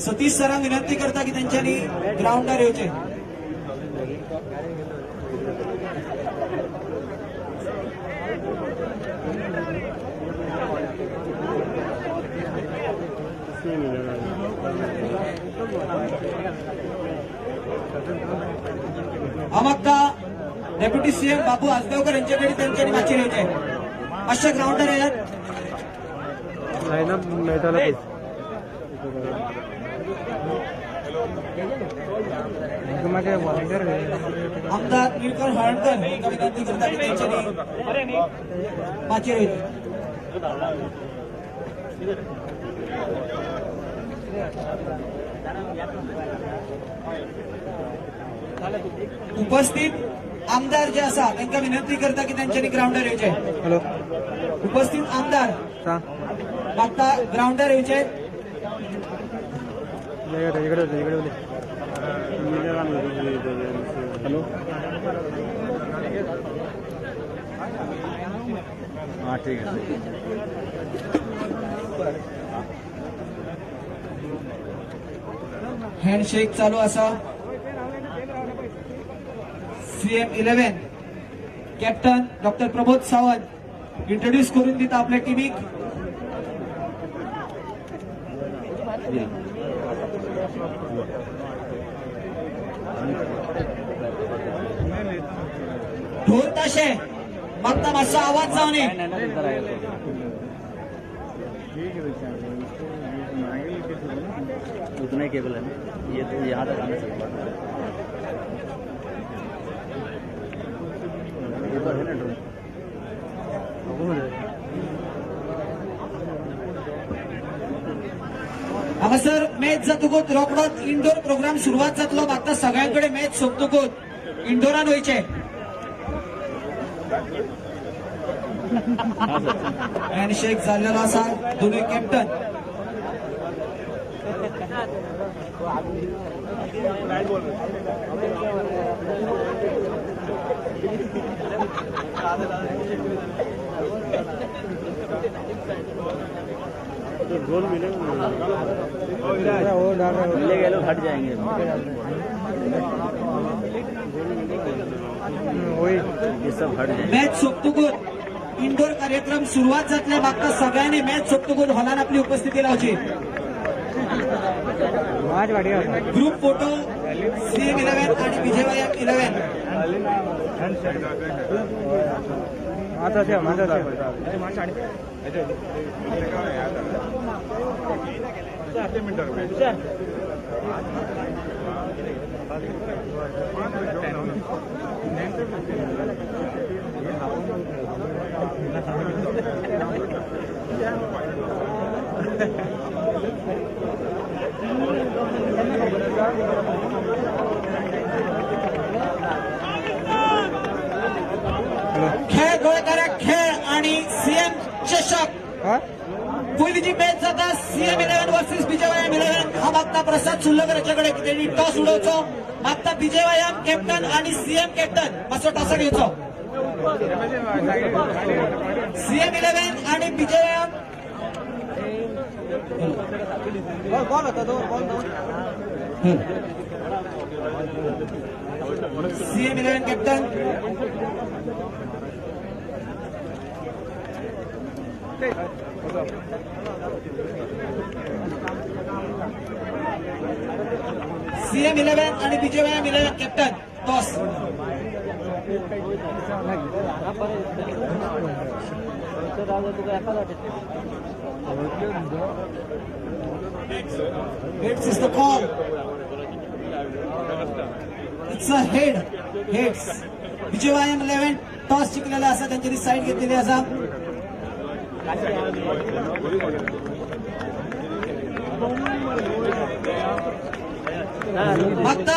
सतीश सरांक विनंती करता की तेंच्यांनी ग्रावंडार येवचे. हांव मागता डेप्युटी सीएम बाबू आजगांवकर यांच्याकडे त्यांच्यानी माचयेर येवचे. मातशे ग्रावंडार येयात. लाईनअप मेळटलो. मागीर व्हॉलंटियर. आमदार निलकंठ हळर्णकर यांका विनंती करता की त्यांच्यानी माचयेर येवचे. उपस्थित आमदार जे आसा तांकां विनंती करता की त्यांच्यानी ग्रावंडार येवचे. हॅलो. उपस्थित आमदार सांग. मागता ग्रावंडार येवचे. इकडे इकडे इकडे. हॅलो. हां, ठीक आहे. हँडशेक चालू आसा. CM 11 captain doctor Pramod Sawant introduce करून दिता आपल्या टिमीक. ढोल ताशे, मागता मातसो आवाज जावं न्ही. उतना ही केबल है ना ये, तो यहाँ तक आने सकता है. ऊपर है ना ड्रोन. हांगासर मॅच जातकूच रोखडोच इंडोर प्रोग्राम सुरवात जातलो. मागता सगळ्यांकडे मॅच सोंपतकूच इंडोरान वयचे. हँडशेक जाल्लेलो आसा दोनूय कॅप्टन. ड्रोन मिलेगा वो डाल रहे. मिलेगा, लोग हट जाएंगे. वही. ये सब हट जाएंगे. मॅच सोंपतकूच इंडोर कार्यक्रम सुरवात जातले. मागता सगळ्यांनी मॅच सोंपतकूच हॉलान आपली उपस्थिती लावची. माझ वाडी. ग्रुप फोटो सीएम 11 आणि बीजेवायएम 11. माझा असेल, माझा असेल. खेळ गोळकारा खेळ आणि सीएम चषक. हा. पयली जी मॅच जाता सीएम 11 वर्सेस बीजेवायएम 11. हा मागता प्रसाद सुर्लकर याच्याकडे की त्यांनी टॉस उडवचो. मागता बीजेवायएम कॅप्टन आणि सीएम कॅप्टन मातसो टॉसाक घेवचो. सीएम 11 आणि बीजेवायएम. बॉल होता तो ball. CM 11 captain, CM 11 आणि बीजेवायएम 11 captain toss. Heads is the call. It's a head. Heads. BJYM 11 toss जिंकलेला असा, त्यांच्यानी साईड घेतलेली असा. फक्त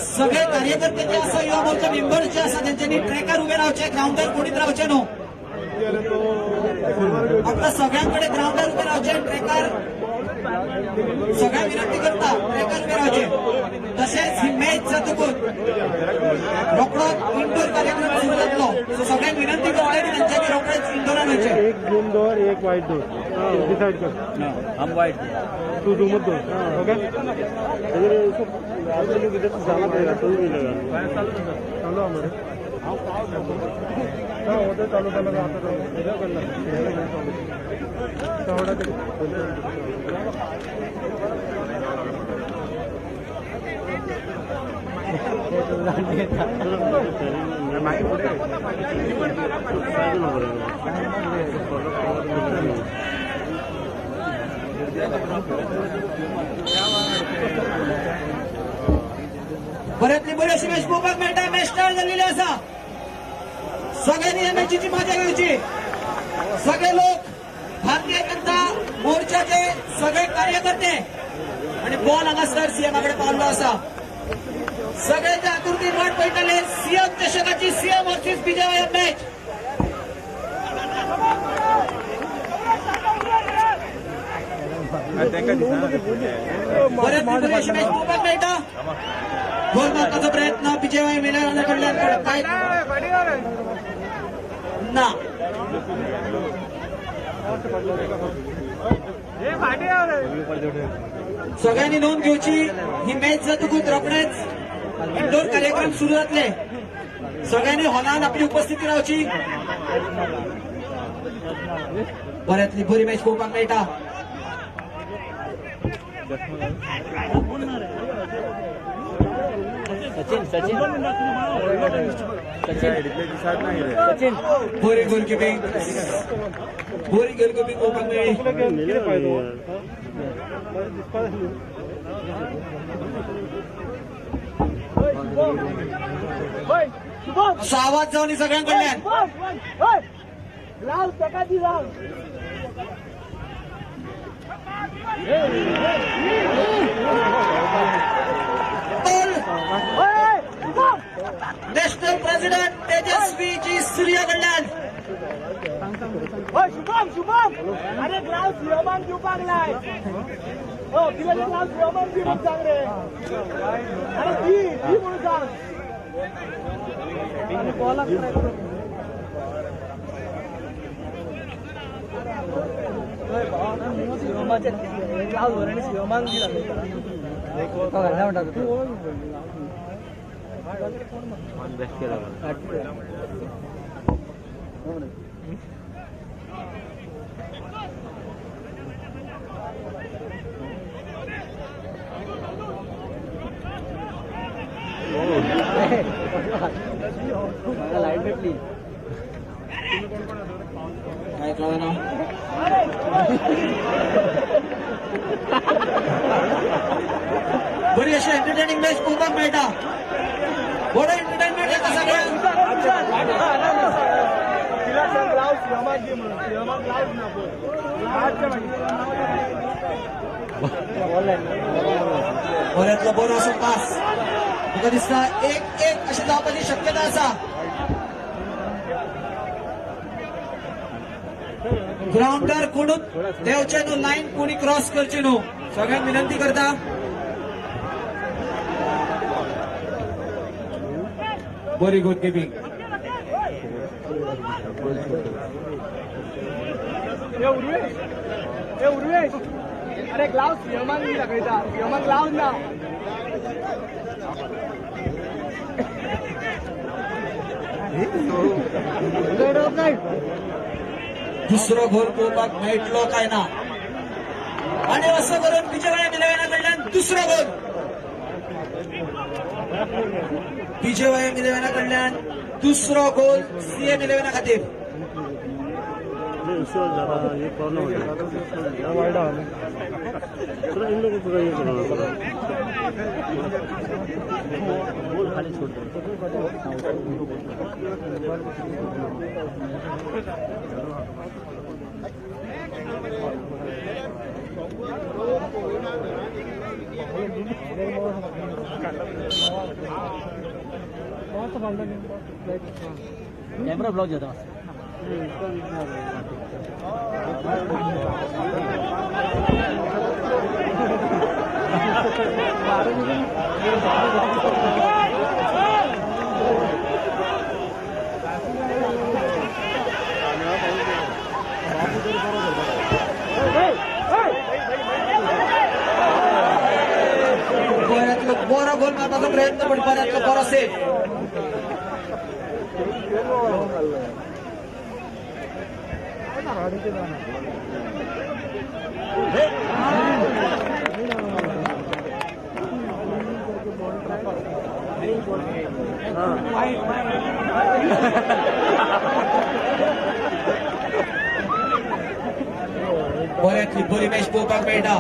सगळे कार्यकर्ते जे आसा, युवा मोर्चा मेंबर्स जे आसा, त्यांच्यानी ट्रेकार उभे रावचे, ग्राउंडार कोणीच रावचे न्हू. फक्त सगळ्यांकडे ग्राउंडार उभे रावचे ट्रेकार. सगळ्यांक विनंती करता, ट्रेकार उभे रावचे. तशेंच ही मॅच जातकूच रोखडोच इंडोर कार्यक्रम सुरू जातलो, सो सगळ्यांक विनंती करता की त्यांच्यानी रोखडेच इंडोरान इलेव्हनान वयचे. एक झूम दो और एक वाइट दो, डिसाइड कर. हाँ, हम वाइट. तू झूमत दो. ओके, इधर से जाना पड़ेगा तो ही मिलेगा. चालू हमारे. हाँ, होते चालू चालू आता चालू. बऱ्यातली बरी अशी मॅच पळोवपाक मेळटा. मॅच स्टार्ट जाल्लेली आसा. सगळ्यांनी ह्या मॅचीची मजा घेवची. सगळे लोक, भारतीय जनता मोर्चाचे सगळे कार्यकर्ते. आणि बॉल हांगासर सीएमा कडेन पावल्लो आसा. सगळ्यांच्या आतुरतेन वाट पळयतले सीएम चषकाची, सीएम वर्सीस बीजेवायएम मॅच. बऱ्यातली बरी अशी मॅच पळोवपाक मेळटा. गोल मारपाचो प्रयत्न बीजेवायएम इलेव्हना कडल्यान, पण काय ना. सगळ्यांनी नोंद घेवची, ही मॅच जातकूच रोखडेच इंडोर कार्यक्रम सुरू जातले. सगळ्यांनी हॉलान आपली उपस्थिती रावची. बऱ्यातली बरी मॅच पळोवपाक मेळटा. सचिन, सचिन, सचिन, सचिन. बरी गोलकिपिंग, बरी गोलकिपिंग पळोवपाक मेळ्ळी. किती फायदो? असो आवाज जावन सगळ्यांकडल्यान. लाव सकाळी लाव. नॅशनल प्रेसिडेंट तेजस्वी जी सूर्या कडल्यान. शुभम, शुभम, अरे ग्लाव सियोमान दिवपाक लाय. हो, कितें ग्लाव सियोमान दी म्हणून सांग रे. अरे दी दी म्हणून सांग. बॉलाक ग्लाव भर आनी सियोमान दी दाखयता. बेस्ट केला. लाईट भेटली. काय कळना. बरी अशी एंटरटेनिंग मॅच पळोवपाक मेळटा. बरो एंटरटेनमेंट येता सगळ्यांक. ग्लाव सियोमान दी म्हणून. सियोमान ग्लाव ना बऱ्यातलो बरो असो पास. म्हाका दिसता 1-1 अशें जावपाची शक्यता आसा. ग्राउंडार कोणूच देंवचे न्हू, लायन कोणी क्रॉस करची न्हू, सगळ्यांक विनंती करता. बरी गोलकिपिंग. ए उर्वेश, ए उर्वेश, अरे ग्लाव सियोमान दी दाखयता. सियोमान ग्लाव ना. दुसरो गोल पळोवपाक मेळटलो काय ना. आणि असं करून बीजेवायएम इलेव्हना कडल्यान दुसरो गोल. बीजेवायएम इलेव्हना कडल्यान दुसरो गोल सीएम इलेव्हना खातीर. उससे ज़्यादा ये प्रॉब्लम हो जाएगा थोड़ा इन लोगों को, थोड़ा ये करना पड़ा. गोल खाली छोड़ दो. कॅमेरा ब्लॉक जाता. बरो गोल मारपाचो प्रयत्न, पण बऱ्यांतलो बरो सेफ. बऱ्यांतली बरी मॅच पळोवपाक मेळटा.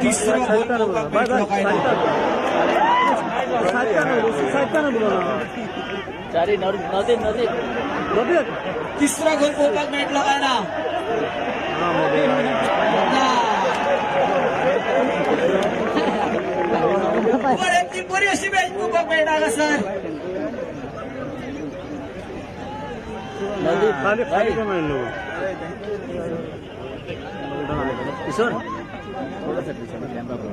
तिसरो गोल पळोवपाक मेळटलो काय ना. तिसरो गोल पळोवपाक मेळटलो काय ना. बऱ्यांतली बरी अशी मॅच पळोवपाक मेळटा हांगासर. खाली खाली कम है इन लोगों. किशोर थोड़ा सा पीछे कैमरा पर.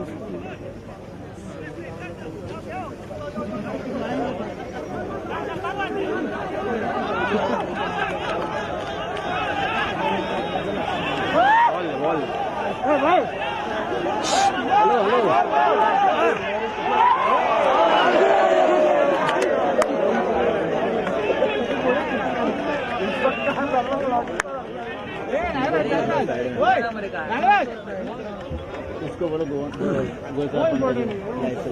Ball ball. Hello hello. उसको बोलो गोवा गोवा लाइव से.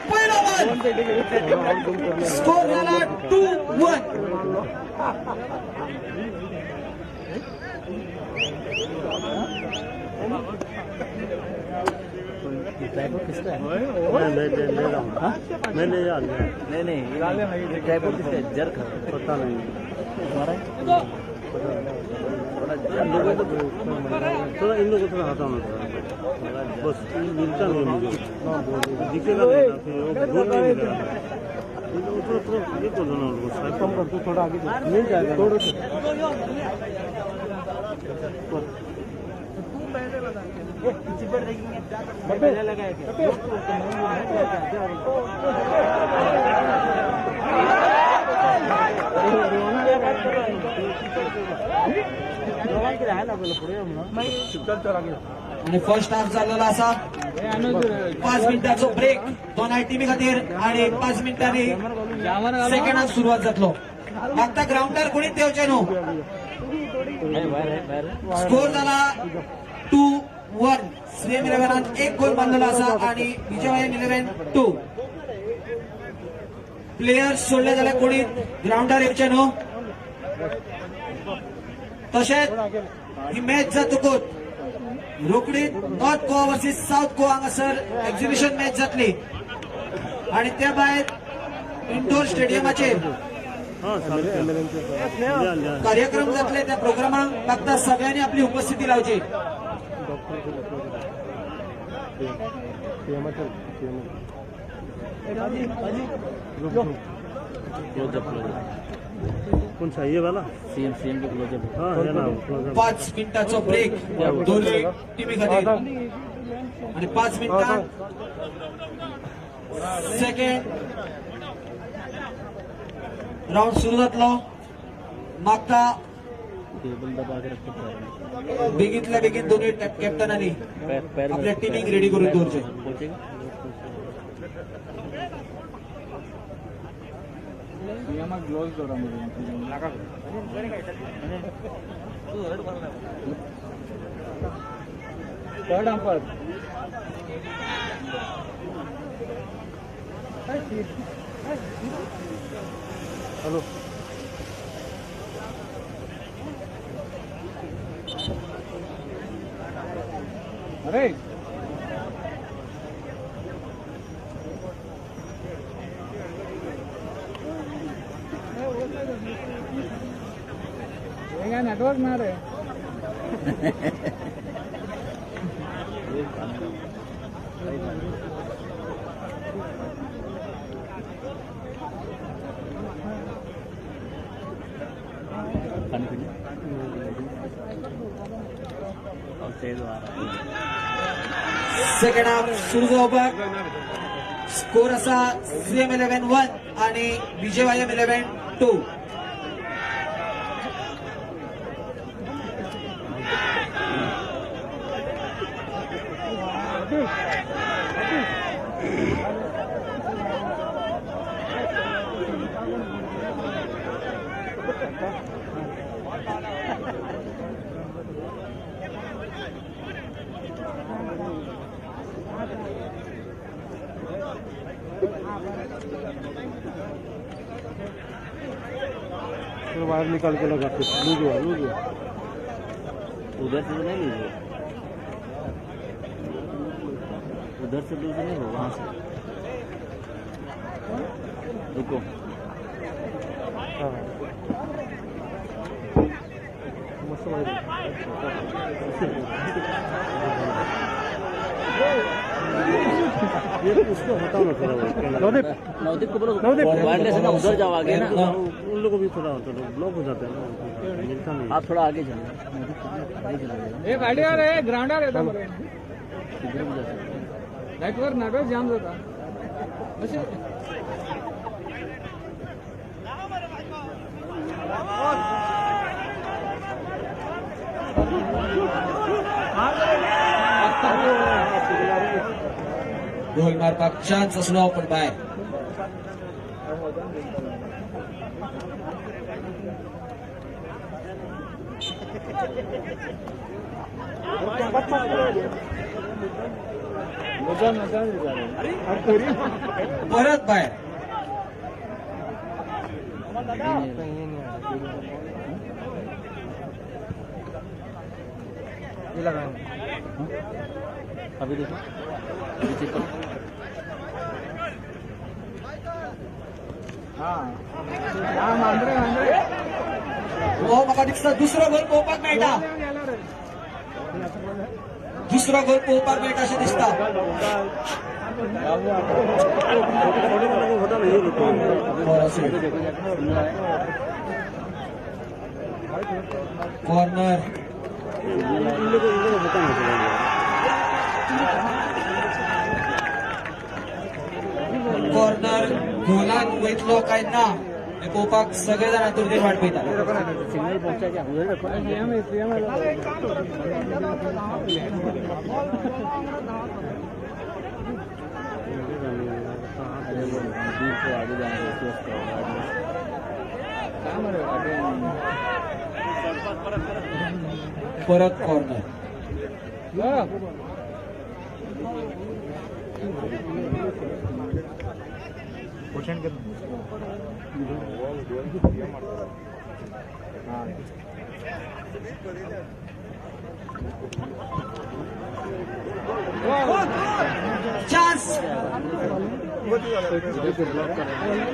पयलो बॉल स्कोर झाला 2-1. ट्राइपॉड किसका है? मैं ले ले ले रहा हूँ. मैं ले जा. नहीं नहीं, ट्राइपॉड किसका है? जर्क पता नहीं. तुम्हारा है? थोड़ा लोगों को थोड़ा इन लोगों को थोड़ा हटाना था बस. मिलता नहीं मुझे, दिखेगा नहीं ना, फिर वो गोल नहीं मिलेगा. इन लोगों को थोड़ा थोड़ा ये कर दो ना, उनको साइड कम कर दो थोड़ा, आगे मिल जाएगा थोड़ा. आणि फर्स्ट हाफ झालेला असा 5 मिनिटाचो ब्रेक दोनाय टिमी खातीर आणि 5 मिनिटांनी सेकंड हाफ सुरवात जातलो. फक्त ग्राउंडार कोणीच देवचे न्हू. स्कोर झाला 2-1. सीएम इलेव्हनान 1 गोल मारलेलो आसा आणि विजयवायन 11 2. प्लेयर्स सोडले जाल्यार कोणी ग्राउंडार येवचे न्हू. तशेंच ही मॅच जातकूच रोखडी North Goa versus South Goa हांगासर एक्झिबिशन मॅच जातली आणि त्या भायर इंडोर स्टेडियमाचेर कार्यक्रम जातले. त्या प्रोग्रामाक फक्त सगळ्यांनी आपली उपस्थिती लावची. कौन सा ये वाला? सीएम सीएम के क्लोजअप. हाँ है ना क्लोजअप. 5 मिनिटाचो ब्रेक दोन्ही टिमी खातीर आणि 5 मिनिटां सेकंड राऊंड सुरू जातलो. मागता टेबल दबा के रखो पैर में। बेगीतल्या बेगीन दोन्ही कॅप्टनांनी पैर पैर में आपल्या रखो, टीमिंग पैर रेडी में। करून दवरचे. पहुंचेगा। हॅलो. अरे हे काय नेटवर्क ना रे. पानी पीने और तेज आ रहा है. सेकंड हाफ सुरू जावपाक. स्कोर असा सीएम 11 1 आणि बीजेवायएम 11 2. थोड़ा बाहर निकाल के लगा, फिर लूज हुआ, लूज हुआ. उधर से तो नहीं लूज हुआ, उधर से लूज नहीं हो, वहां से. रुको. हाँ, मस्त बाहेर. ये उसको हटाओ ना थोड़ा वो. नवदीप. नवदीप को बोलो. नवदीप. वायरलेस है ना, उधर जाओ आगे ना. उन लोगों को भी थोड़ा होता है, ब्लॉक हो जाता है ना, मिलता नहीं. आप थोड़ा आगे चलो. नवदीप को बोलो, आगे चला जाएगा. हे गाडीवर आहे, ग्राउंडार येता बरे. किधर भी जा सकते हैं. नेटवर्क नेटवर्क जाम जाता अशें. गोल मारपाक चान्स आसलो पण भायर. परत बाहेर. अभी देखो, अभी चेक करो. हा मांजरे मांजरे. हो, म्हाका दिसता दुसरो गोल पळोवपाक मेळटा. दुसरो गोल पळोवपाक मेळटा अशें दिसता. छोटे वाले को हटा ना, ये रुको. अभी देखो जाके सुन रहा है. कॉर्नर. इन लोगों को हटा ना थोड़ा. कॉर्नर गोलान वयतलो काय ना हें पळोवपाक सगळे जाण आतुरतेन वाट पळयतात. सिग्नल पहुंचा क्या? उधर रखो ना. सीएम. अरे वो दूर को आगे जाना स्वस्थ होगा. काय मरे. परत कॉर्नर. चान्स. उधर को ब्लॉक कर रहे हैं.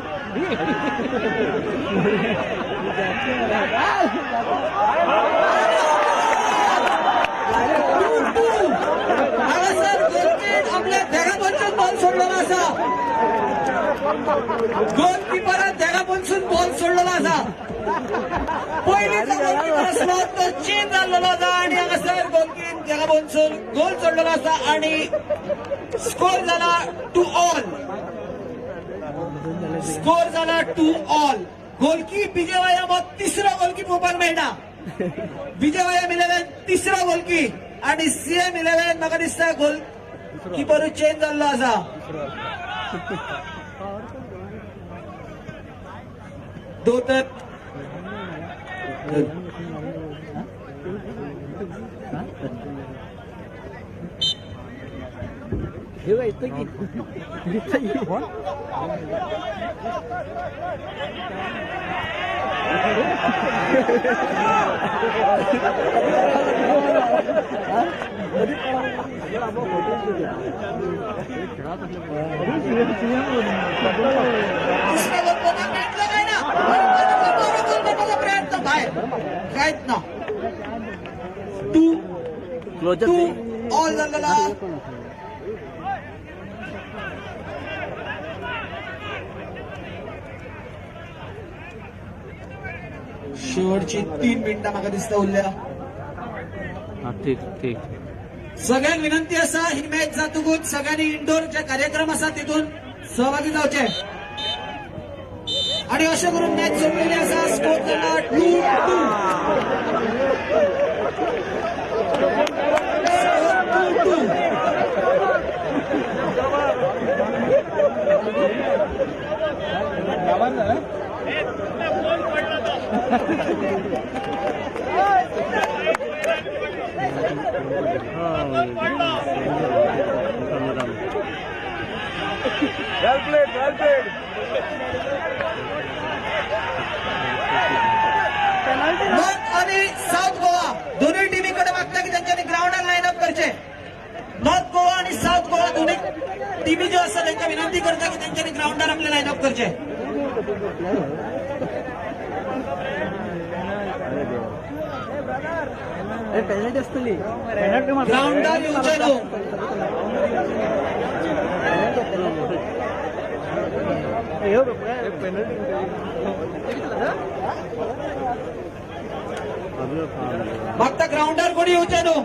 2-2. हांगासर गोलकीन आपल्या धेगा पोंदसून बॉल सोडलेलो आसा. गोलकिपरान धेगा पोंदसून बॉल सोडलेलो आसा. पयलींचो गोलकिपर आसलो तो चेंज जाल्लेलो आसा आणि हांगासर गोलकीन धेगा पोंदसून गोल सोडलेलो आसा आणि स्कोर जाला 2 ऑल. स्कोर जाला 2 ऑल. गोलकी विजयवाया हो तिसरो गोलकी पळोवपाक मेळटा. विजयवाया 11 तिसरो गोलकी आणि सीएम 11 म्हाका दिसता गोल किपरूच चेंज जाल्लो आसा. दो तर हे इथं की दुसरा गोल पोहपाक मेळटलो काय ना. बरो गोल करपाचो प्रयत्न भायर कांयच ना. 2 क्लोजर 2 ऑल जाल्लेला. शेवटची 3 मिनिटां म्हाका दिसता उरल्या. हा ठीक ठीक. सगळ्यांक विनंती आसा ही मॅच जातकूच सगळ्यांनी इंडोर जे कार्यक्रम आसा तितून सहभागी जावचे आणि अशें करून मॅच सोंपलेली आसा. स्कोर जाला 2-2. स्कोर 2-2. नॉर्थ आणि साऊथ गोवा दोन्ही टीमीकडे मागता की त्यांच्यानी ग्राउंडार लाईन अप करचे. नॉर्थ गोवा आणि साऊथ गोवा दोन्ही टीमी ज्यो आसा त्यांका विनंती करता की त्यांच्यानी ग्राउंडार आपले लाईन अप करचे. पेनल्टी असतली. ग्राउंडार येवचे न्हू. मागता ग्राउंडार कोणी येवचे न्हू.